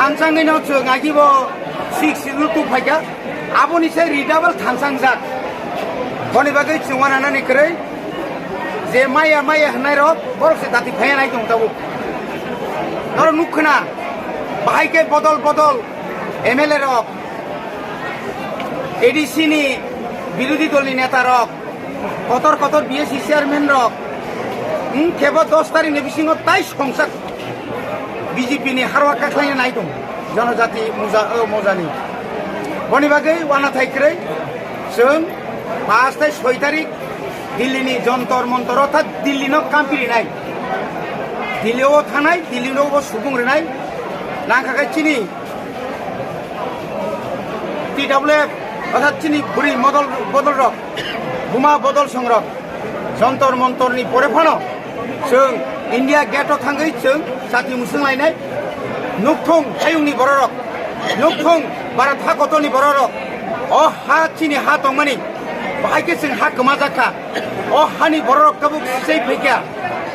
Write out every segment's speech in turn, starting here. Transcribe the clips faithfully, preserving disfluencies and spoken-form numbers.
Thansangwi no chwng agi bo six schedule two phaikha. Aboni se redouble thansangjak. Boni bagwi chwng wananani kwrwi je maya maya hwnai rok borok se dati phaiya nai tong tabuk. Norok nuk khna bahai khe bodol bodol M L A rok, A D C ni birodhi dol ni neta rok, kotor kotor B S C chairman rok, hmm, kebo dos tarikh ni bisingo tai songsak B J P ni harwa kaklaina nai tong, jonojati muja, o mojani. Boni bagwi wana thai kwrwi chwng paanch tai soi tarikh Delhi ni Jontor Montor orthat Delhi no kampiri nai. Delhi o thanai, Delhi no bo subung rinai. Nangkha khe chini T W F, orthat chini bwrwi modol, bodol rok, buma bodol song rok, Jontor Montor ni pore phano chwng India Gate o thangwi chwng chati mwswng lainai. Nukthung hayung ni borok rok, nukthung Bharat hakotor ni borok rok, o ha chini ha tongmani, bahai khe chwng ha kwma jak kha. O hani borok rok tabuk sisai phaikha,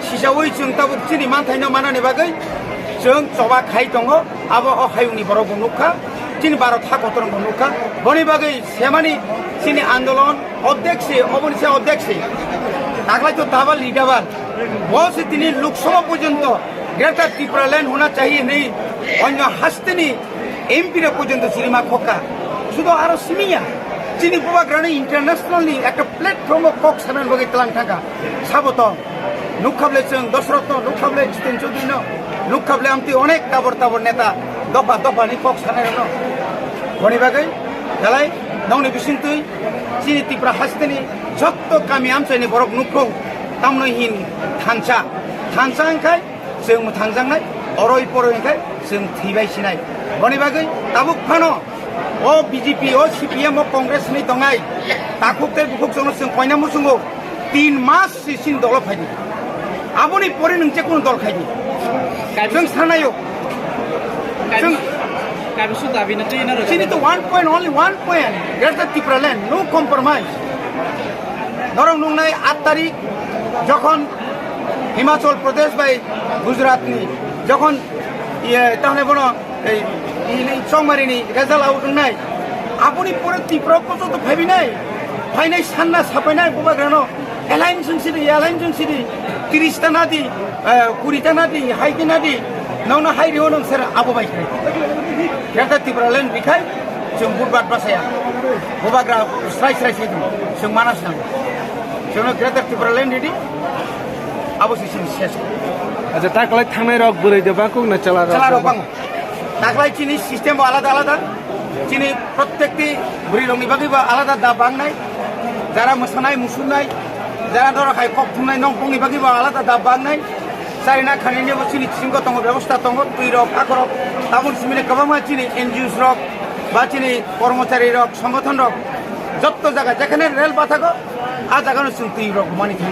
sisaui chwng tabuk chini manthaino manani bagwi chwng choba khai tongo. Abo o hayungni borok bo nukha, chini Bharat hakotor bo nukha. Boni bagwi semani chini andolon odekse, oboni se odekse. Taglai to double, redouble. Bo se tini Lok Sabha porjonto Greater Tipraland hona chahiye hinwi onyo hasteni M P rok porjonto chirima khokha. Sudo aro simiya. Chini bubagrani international ni ekta platform o kok sanani bagwi tlang thangkha. Sabo tong. Nukkha bwle chwng Dosrot no, nukkha bwle Jiten Chaudhary no, nukkha bwle amtwi onek tabor tabor neta dopha dopha ni kok sanai rok no. Boni bagwi belai nongni bisingtwi chini Tripura hasteni jotto kami amchaini borok nukhung tamno hin thansa. Thansa wngkhai chwng mwthangjaknai, oroi poroi hwnkhe chwng thwibai sinai. Boni bagwi tabuk phano o B J P, o C P M, o Congress hinwi tongnai takhuk tei bukhuk chwngno chwng koina muchungo tin mas si chini dolo phaidi. Aboni pore nwng je kono dol khaidi. Kaibisa- Chwng sanayo. Kaibisa- Chwng Kaibisa dabi no twi no rwkha. Chini to one point, only one point. Greater Tripura land, no compromise. Norok nungnai aat tarik jokhon Himachal Pradesh bai Gujarat ni jokhon iye tahone bono ei ini chongmari ni result out wngnai. Aboni pore Tripura porjonto phaibinai. Phainai sanna sapainai bubagrano. Alliance wng sidi, alliance wng sidi. Tiris ta nadi, eh, kuri ta nadi, hai khe nadi. Nongno hai rio nong ser abo bai khai. Greater Tripura land bikhai. Chwng budbat bwsaya. Bubagra srai srai se dum. Chwng mana se nango. Chwngno Greater Tripura land ridi. Abo se chini ses. Acha, taklai thangnai rok bwrwi de bangkuk na chwla rok? Chwla rok bang. Taklai chini system bo alada alada. Chini prottekti bwrwi rokni bagwi bo alada da bangnai. Jara mwsanai, musuknai, jara doro hai kok thumnai nongkhorni bagwi bo alada da bangnai. Charina khanini bo chini bisingo tongo, bebosta tongo, twi rok, hakhor rok, tabuk simi le kwbangma chini N G Os rok, ba chini kormochari rok, songothon rok, jotto jaga jekhane rel bathago, a jagano chwng twi rok mani thang.